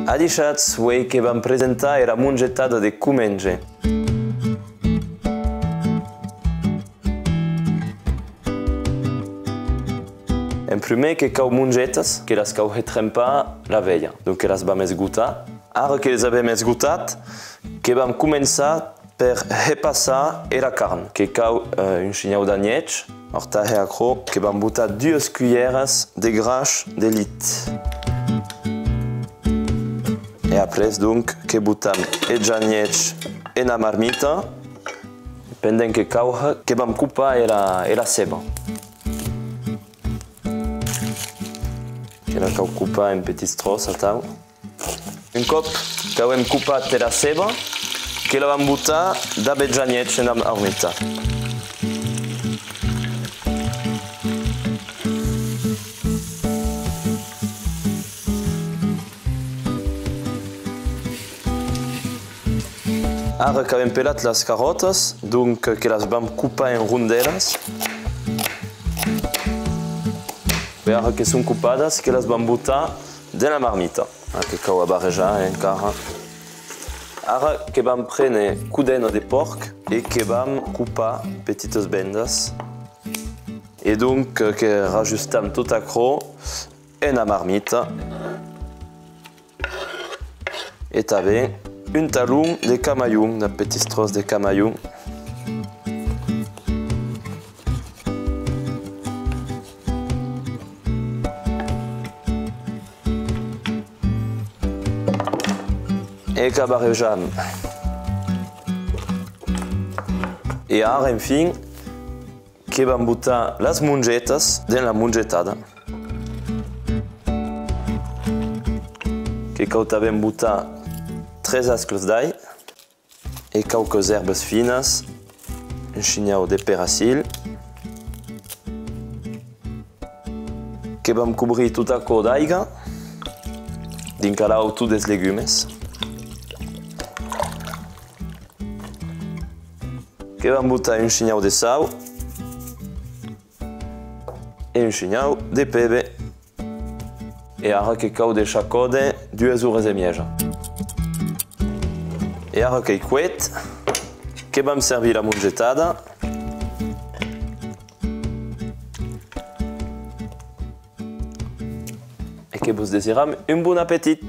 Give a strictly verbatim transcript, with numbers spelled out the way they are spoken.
Adishatz, uei que vam presentar era mongetada de comenge. En prumèr que cau mongetas, que las cau hèr trempar la velha. Donc que las vam esgotar. Ara que les avem esgotat, que vam començar per hepassar era carn, que cau, eh, un shinhau d'anhèch. Horta hè aquò, que vam botar duas culhèras de graish de lit. E après, donc, que botam eth anhèch ena marmita, pendent que cauha, que vam copar era, era ceba. Que la cau copar en petits tròç, atau. Un còp qu'avem copat era ceba, que la vam botar dab eth anhèch ena marmita. Ara qu'avem pelat las carròtas, donc que las vam copar en rondèlas. E ara que son copadas, que las vam botar dens la marmita. Ah, que cau a barrejar, eh, encara. Ara que vam préner codena de pòrc e que vam copar petitas bendas. E donc, eh, que rajustam tot aquò ena marmita. E tanben un talon de camalhon, de petits tròç de camalhon. E qu'abarrejam. E ara, enfin, que vam botar las mongetas dens la mongetada. Que cau tanben botar tres ascles d'alh. E quauques èrbas finas, un shinhau de perassilh. Que vam cobrir tot aquò d'aiga, dinc a l'aur tot es legumes. Que vam botar un shinhau de sau e un shinhau de pebe. E ara que cau deishar còder duas oras e mieja. E ara qu'ei cuet, que vam servir la mongetada e que vos desiram un bon apetit!